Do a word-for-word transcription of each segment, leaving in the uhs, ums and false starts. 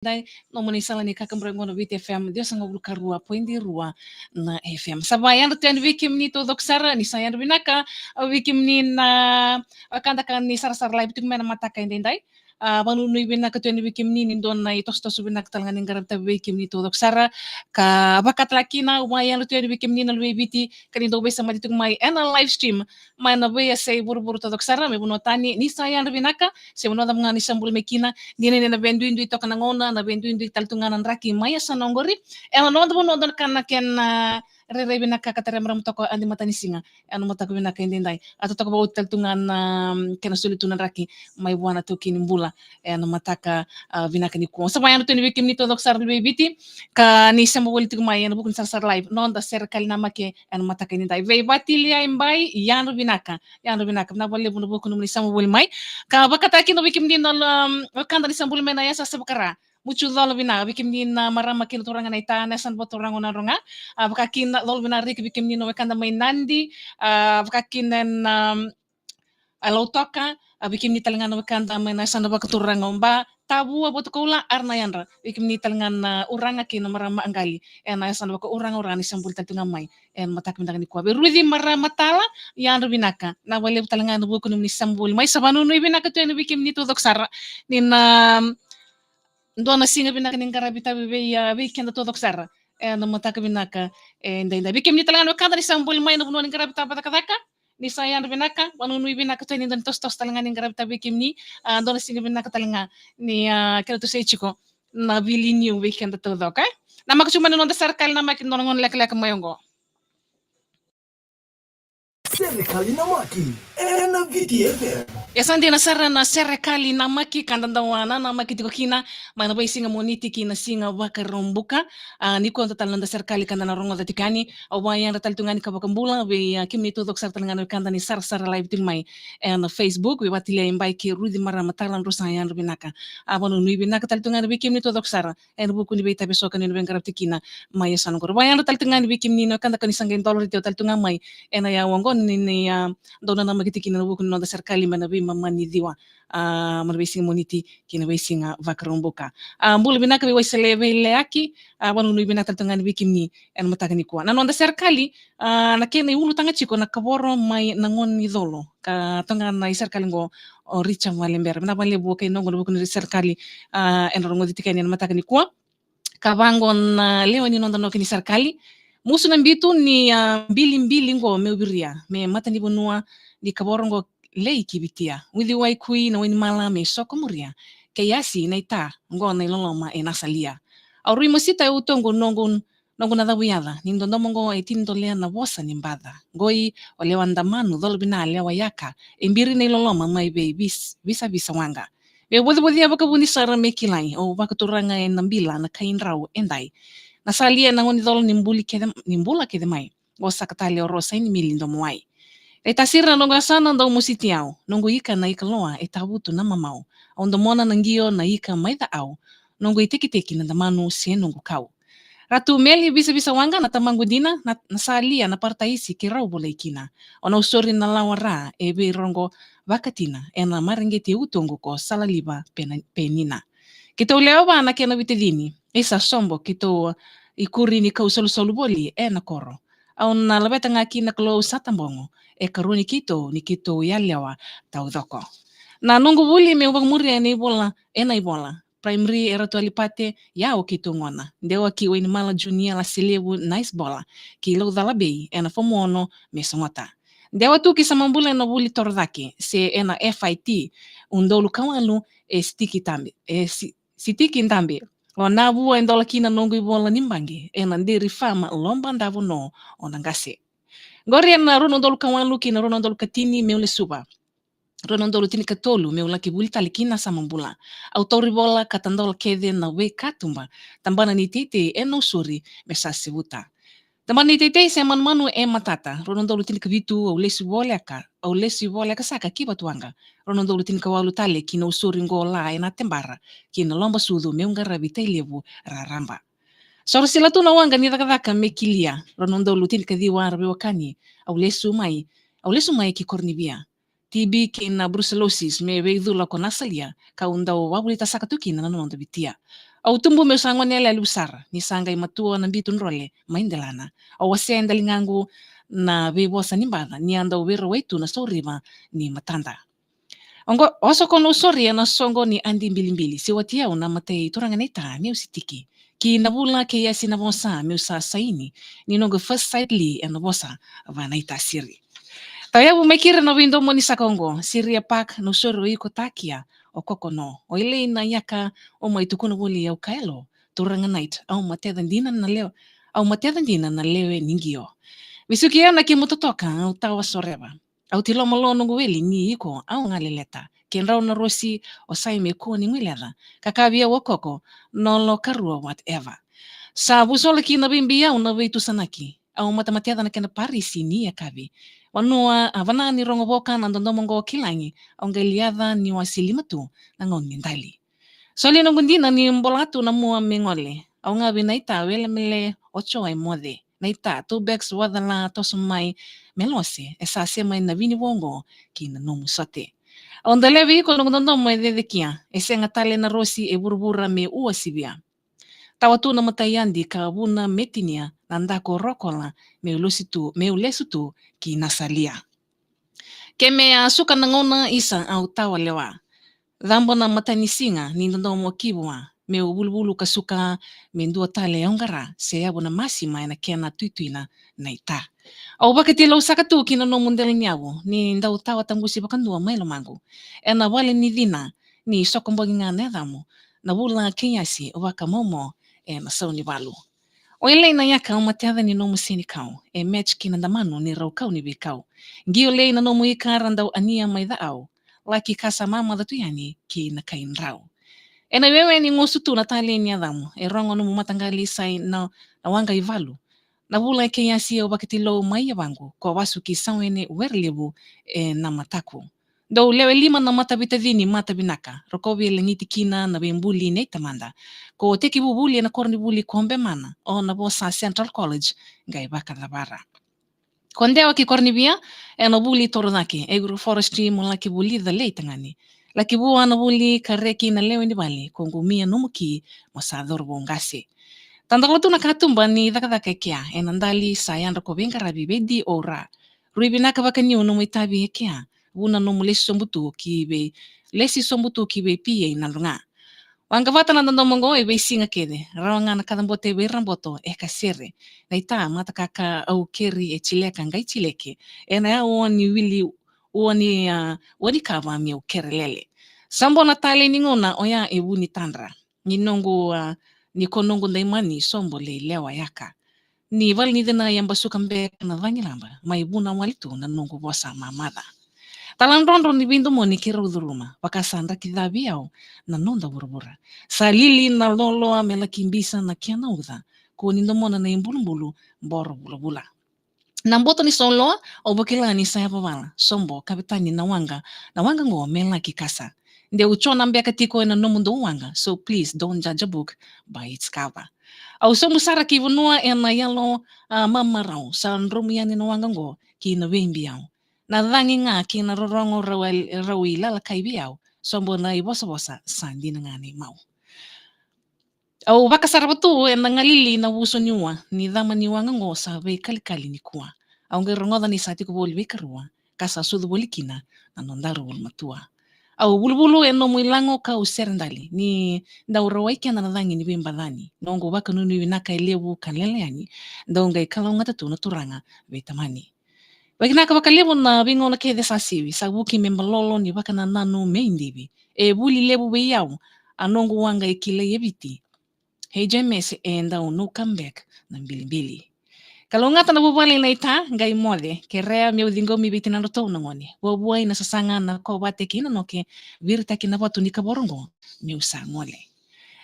dai, nomuni sala ni kakabura qo na Viti F M, ciwasagavulu ka rua point rua na F M. Sa vakayadra tu yani vei kemuni taucoko sara, ni sa yadra vinaka, a, vei kemuni na, a, wekada ka ni sarasara live tiko mai na mataka edaidai. A, vanuinui vinaka tu yani vei kemuni ni dua na itosotoso vinaka tale ga ni qaravi tavi vei kemuni taucoko sara. Ka vaka tale kina, au vakayadra tu yani vei kemuni na luve i Viti, ka ni dau veisemati tiko mai ena live stream mai na veiyasai vuravura taucoko sara, mai vanua tani, ni sa yadra vinaka, se vanua cava ga ni sa bula mai kina, ni na, ni na veiduidui toka na gauna, na veiduidui tale tu ga na draki mai yasana oqori. Ena noda vanua, dua na ka na kena, a, rairai vinaka ka tara marama toka Adi Matanisiga ena mataka vinaka edaidai. A totoka vakaoti tale tu ga na, mm, kena soli tu na draki mai vua na taukei ni bula ena mataka, a, vinaka nikua. Sa vakayadra tu yani vei kemuni taucoko sara luve i Viti, ka ni sema voli tiko mai ena vuku ni sarasara live, noda Serekali Namaki ena mataka edaidai. Vei Vatilia Ibai, yadra vinaka, yadra vinaka. Vinaka vakalevu ena vuku ni nomuni sema voli mai. Ka vakataki na vei kemuni na, um, wekada ni sa bula mai na yasa sa vakara. Mucu colo vinaka vei kemuni na marama kei na turaga na ita, na yasana vakaturaga o Nadroga. A, vaka kina colo vinaka riki vei kemuni na wekada mai Nadi. A, vaka kina na, um, a, Lautoka. A, vei kemuni tale ga na wekada mai na yasana vakaturaga o Ba, Tavua, Vatukoula, Aranayadra. Vei kemuni tale ga na uraga kei na marama Aqali ena yasana vakauraga, uraga ni sa bula tale tu ga mai ena mataka vinaka nikua. Vei Ruci Maramatala, yadra vinaka. Vinaka vakalevu tale ga ena vuku ni nomuni sema voli mai. Sa vanuinui vinaka tu yani vei kemuni taucoko sara ni na, um, dua na siga vinaka ni qaravi tavi vei, a, vei keda taucoko sara ena mataka vinaka edaidai. Vei kemuni tale ga na wekada ni sa bula mai na vanua ni qaravi tavi vakacakacaka, ni sa yadra vinaka, vanuinui vinaka tu yani, dua na itosotoso tale ga ni qaravi tavi vei kemuni. A, dua na siga vinaka tale ga ni, a, kena tu se tiko na vili niu vei keda taucoko, e? Namaki tu mai na noda Serekali Namaki, dua na gauna lekaleka mai oqo. Serekali Namaki ena Viti F M. E sa dina sara na Serekali Namaki ka da dau a nanamaki tiko kina mai na veisiga Moniti ki na siga Vakaraubuka. A, nikua dua tale na noda serekali ka da na rogoca tiko yani. Au vakayadra tale tu ga ni ka vakabula vei, a, kemuni taucoko sara tale ga na wekada ni sarasara live tiko mai ena Facebook, vei Vatilia Ibai kei Ruci Maramatala, drau sa yadra vinaka. A, vanuinui vinaka tale tu ga vei kemuni taucoko sara ena vuku ni veitavesoka ni na veiqaravi tiko kina mai yasana oqori. Vakayadra tale tu ga yani vei kemuni na wekada ka ni sa qai dolava tiko tale tu ga mai ena yawa oqo ni, ni, a, dau nanamaki tiko kina ena vuku ni noda serekali mai na veimama ni ciwa, a, mai na veisiga Moniti ki na veisiga Vakaraubuka. A, bula vinaka vei Waisale Veileyaki, a, vanuinui vinaka tale tu ga yani vei kemuni ena mataka nikua. Na noda serekali, a, na kena iulutaga tiko na kavoro mai na gone ni colo, ka toqa na iserekali oqo o Richard Valebera. Vinaka vakalevu, okay, noqu na vuku ni serekali, a, ena rogoci tiko yani ena mataka nikua. Ka vaqo na lewe ni noda noke ni serekali. Musu na bitu ni, a, bilibili qo meu viria, me matanivanua ni kavoro qo lei ki Vitia. Uciwai kui na wainimala me soko muria, kei Asi na ita qo na iloloma e na salia. Au rui mosita e utoqu noqu, noqu na cavu yaca, ni dodomo qo e tini dolea na vosa ni baca. Qoi o lewa damanu, colo vina lewa yaka, e biri na iloloma mai vei vis-, visavisa waqa. Me vocivocia vakavuni sara me kilai, o vakaturaga e na bila na kai drau e dai. Na salia na gone colo ni buli kece, ni bula kece mai. O saka tale o Rosa i ni mili domo wai. E tasira na noqu yasana dau mositi au, noqu ika na ika loa e tavutu na mamau. Au domona na qio na ika mai ca au, noqu itekiteki na damanu se noqu kau. Ratu Meli visavisa waqa na tamaqu dina, na, na salia na parataisi ke rau volai kina. O na usori na lawa ra e veiroqo vakatina, e na mareqeti e utoqu ko salaliva pe na, pe nina. Keitou lewa va na kena vitacini, e sa sobo keitou ikuri ni kau solusolu voli e na koro. Au na laveta ga kina Kalou sa tabogo, e karua ni keitou, ni keitou yalewa taucoko. Na noqu vuli meu vakamuria e na ivola, e na ivola. Primary e Ratu Alipate, ia o keitou gona. Dewa ki Wainimala Junior, Laselevu, Nice Bola, ki Laucala Bay, e na fomu ono me sogota. Dewa tu ki Samabula e na vuli toro cake, se e na F I T, udolu ka walu, e sitiki tabe, e si-, sitiki dabe. O Navua e dola kina noqu ivola ni baqe, e na dairy farm Loba Davo no o na qase. Qori e na rua na udolu ka walu ki na rua na udolu ka tini meu lesuva. Rua na udolu tinikatolu meu laki vuli tale ki na Samabula. Au tauri vola ka tadola kece na veikatuba. Tabana ni teitei e na usori me sa sevuta. Tabana ni teitei se manumanu e matata. Rua na udolu tinikavitu au lesu voleka, au lesu voleka saka ki Vatuwaqa. Rua na udolu tinikawalu tale ki na usori qo la e na Tebara, ki na Loba Sucu meu qaravi Tailevu raraba. Soro sila tu na waqa ni cakacaka me kilia. Rua na udolu tinikaciwa era veiwekani, au lesu mai, au lesu mai ki Koronivia. T B kei na brucellosis me veicula ko na salia, kau dau vavolita saka tu kina na noda vitia. Au tubu meu sa gone yalewa levu sara, ni sa qai matua na bitu drole mai delana. Au wasea e daligaqu na veivosa ni baca, ni a dau veirawai tu na sauriva ni matada. Oqo, oso ko nou soria na soqo ni adi bilibili, se wati au na matai turaga naita meu sitiki. Ki na vula kei Yasi na vosa meu sa saini, ni noqu first sight li ena vosa va naita siri. Tauyavu mai kira na veidomo ni saka oqo, Siria Park, nou sori o iko takia, o kokono, o ilei na yaka, o mai tukuna voli au kaelo, turaga night, au mateca dina na lewe, au mateca dina na lewe ni qio. Vesuki au na kemu totoka, au tawa soreva. Au tiloma lo noqu weli ni iko, au galeleta. Kedrau na rosi, o sai me kua ni guileca. Kakavi au o koko, nolo karua whatever. Sa vusola ki na veibi au na veitusanaki. Au matamateca na kena parisi ni yakavi. Vanua, a vana ni rogo voka na dodomo qo kilagi, au qai liaca ni wasi lima tu, na gauna ni dali. Soli noqu dina ni bola tu na mua me gole. Au gavi naita wele mele o coa e moce. Naita, tu beks wacala toso mai me lose, e sa se mai na vini voqo ki na nomu sote. Au dalevi iko noqu dodomo e cecekia, e sega tale na rosi e vuravura me ua sivia. Tawa tu na matai adi ka vuna me tinia, na dako rokola, meu losi tu, meu lesu tu ki na salia. Ke me a suka na gauna isa au tawa lewa. Cabo na matanisiga ni dodomo ki vua, meu vuluvulu ka suka me dua tale au qara, se yavu na masima ena kena tuituina naita. Au vakatilou saka tu ki na nomu dela ni yavu, ni dau tawa tabusi vakadua mai lomaqu. Ena vale ni cina, ni sokobogi ga na yacamu, na vula kei Yasi vakamomo ena sau ni valu. O ilei na yaka au mateca ni nomu senikau, e match ki na damanu ni raukau ni veikau. Qio lei na nomu ikara dau ania mai ca au, laki kasa mamaca tu yani ki na kai drau. Ena wewe ni gusu tu na tale ni yacamu, e rogo nomu mataqali sai na, na waqa i valu. Na vula kei Yasi au vakatilou mai yavaqu, ko vasu ki Sauene were levu e na mataku. Dou lewe lima na matavitacini matavinaka, rokovi e lagiti kina na veibuli nei tamada. Ko tekivuvuli ena koronivuli ko Bemana, o na vosa Central College, qai vakacavara. Ko dewa ki Koronivia, ena vuli toro cake, agroforestry mo laki vulica lei tagane. Laki vua na vuli ka reki na lewe ni vale, ko qumia nomu ki mo sa cauravou qase. Tadalo tu na katuba ni cakacaka e kea, ena dali sa yadra ko veiqaravi vei D O ra. Rui vinaka vakaniu nomu itavi e kea, vuna nomu lesi sobu tu ki vei, lesi sobu tu ki vei P A Nadroga. Waqa vata na dodomo oqo e veisiga kece, rawa ga na kacabote vei Raboto e Kasere. Naita, matakaka au keri e tileka qai tileke, ena yawa ni wili ua ni, a, ua ni kava meu kere lele. Sabo na tale ni gauna oya e vu ni tadra. Ni noqu, a, ni ko noqu daimani sobo lei lewa yaka. Ni vale ni cina e basuka beka na cagi laba, mai vuna wale tu na noqu vosa mamaca. Taladrodro ni veidomoni keirau curuma, vaka sa draki ca vei au na noda vuravura. Sa lili na loloa me laki bisa na kena uca, ko ni domona na ibulubulu boro vulavula. Na boto ni soloa, au vakila ni sa yavavala, sobo, kavetani na waqa, na waqa qo me laki kasa. Deu cona beka tiko ena nomudou waqa, so please don't judge a book by its cover. Au sobu sara ki vanua ena yalo, a, mamarau, sa dromu yani na waqa qo ki na veibi au. Na cagi ga ki na rorogo rau, rau i lalakai vei au, sobo na ivosavosa sa dina ga nei mau. Au vakasarava tu ena galili na vuso ni ua, ni cama ni waqa qo sa veikalikali nikua. Au qai rogoca ni sa tiko voli veikarua, ka sa sucu voli kina na nodaru ulumatua. Au vuluvulu e nomu ilago ka au sere dali, ni dau rawai keda na cagi ni veibacani. Noqu vakanuinui vinaka e levu ka lele yani, dau qai kalougata tu na turaga vei tamani. Vakinaka vakalevu na veigauna kece sa sivi, sa vuki me balolo ni vakanananu me idivi. E vuli levu vei au, a noqu waqa e kilai e Viti. Hei James, e dau no come back na bilibili. Kalougata na vuvale naita, qai moce, kerea meu ciqomi vei tinadratou na gone. Vuavuai na sasaga na kovate kei na noke, viritaki na vatu ni kavoro qo, meu sa gole.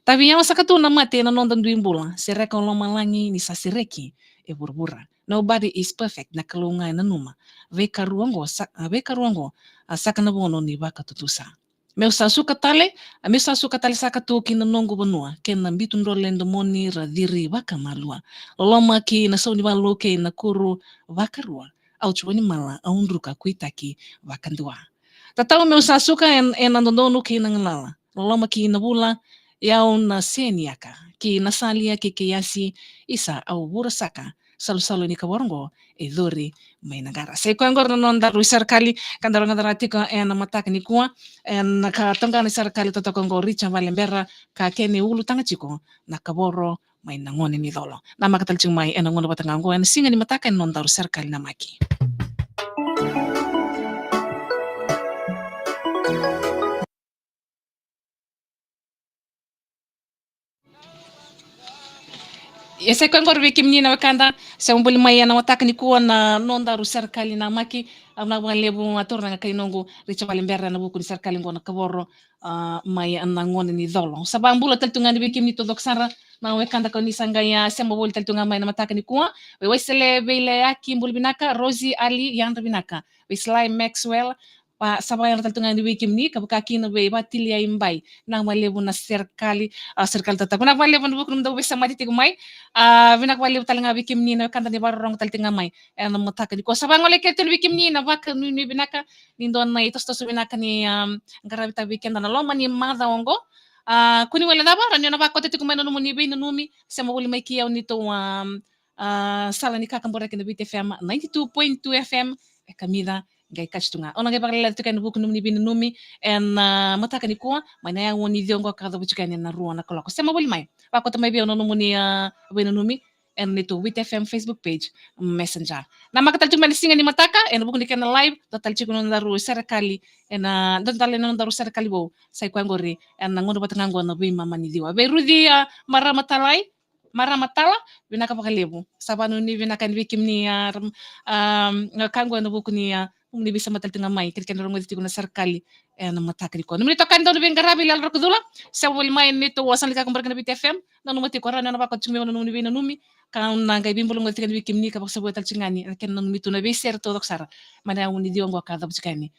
Tavi yawa saka tu na mate ena noda dui bula, sereka o lomalagi ni sa sereki e vuravura. Nobody is perfect, na Kalou ga e nanuma. Veikarua qo, sa, a, veikarua qo, a, saka na vono ni vakatutusa. Meu sa suka tale, a, meu sa suka tale saka tu ki na noqu vanua, kei na bitu drole domoni ra ciri vakamalua. Loloma ki na saunivalu kei na kuru vakarua. Au cuva ni mala, au druka kuitaki vakadua. Tatau meu sa suka en, ena dodonu kei na galala. Loloma ki na vula, Yau na seniaka ki na salia ki kei asi, isa au vura saka, salusalu ni kavoro qo e cori mai na qara. Sa i koya qori na nodaru serekali ka daru gadara tiko ena mataka ni kua, ena ka toqa na serekali totoka qo Richa Valebera, ka kena ulutaga tiko na kavoro mai na gone ni colo. Na maka tale tiko mai ena gone vata ga qo ena siga ni mataka ena nodaru serekali na maki. E sa i koya qori vei kemuni na wekada, se mabuli mai ena mataka ni kua na nodaru serekali na maki. Au na vakalevu a turaga kai noqu Richa Valebera na vuku ni serekali qo na kavoro, a, mai na gone ni colo. Sa vakabula tale tu ga ni vei kemuni taucoko sara na wekada kau ni sa qai a sema voli tale tu ga mai na mataka ni kua. Vei Waisele, vei Leaki, bula vinaka, Rosie, Ali, yadra vinaka. Vei Sly Maxwell, pa sa vakayadra tale tu ga ni vei kemuni, ka vaka kina vei Vatili Aibai, na vakalevu na serekali, a, serekali tataku. Na vakalevu na vuku ni nomudou veisemati tiko mai, a, vinaka vakalevu tale ga vei kemuni na wekada ni vakarorogo tale tiko ga mai ena mataka ni kua. Sa vagolei kece tu ni vei kemuni na vakanuinui vinaka ni dua na itosotoso vinaka ni, um, qaravi tale vei keda na loma ni macawa oqo. A, kua ni guilecava, rawa ni o na vakota tiko mai na nomuni veinanumi, sema voli mai kei au ni tou, um, a, sala ni kakaburaki na Viti F M ninety-two point two F M, e kamica, qai kaci tu ga. O na qai vakaleleta tiko ena vuku ni nomuni veinanumi ena, a, mataka ni kua, mai na yaua ni ciwa oqo ka cavu tiko yani ena rua na kaloko. Sema voli mai, vakota mai vei au na nomuni, a, veinanumi ena neitou Viti F M Facebook page, Messenger. Na maka tale tiko mai na siga ni mataka, ena vuku ni kena live, dua tale tiko na nodaru serekali, ena, dua tale na nodaru serekali vou, sa i koya qori ena gauna vata ga qo na veimama ni ciwa. Vei Ruci, a, Marama Talai, Marama Tala, vinaka vakalevu. Sa vanuinui vinaka yani vei kemuni, a, ram-, a, na ka qo ena vuku ni, a, nomuni veisemati tale tu ga mai, kei na kena rogoci tiko na serekali ena mataka ni kua. Nomuni itokani dau ni veiqaravi, Lala Rokocula, sema voli mai ena neitou sala ni kakaburaki na Viti F M, nanuma tiko, rawa ni o na vakota tiko mai vei au na nomuni veinanumi, ka au na qai veibolei tiko yani vei kemuni ka vakasavuya tale tiko ga yani na kena nanumi tu na veisere taucoko sara mai na yaua ni ciwa oqo ka cavu tiko yani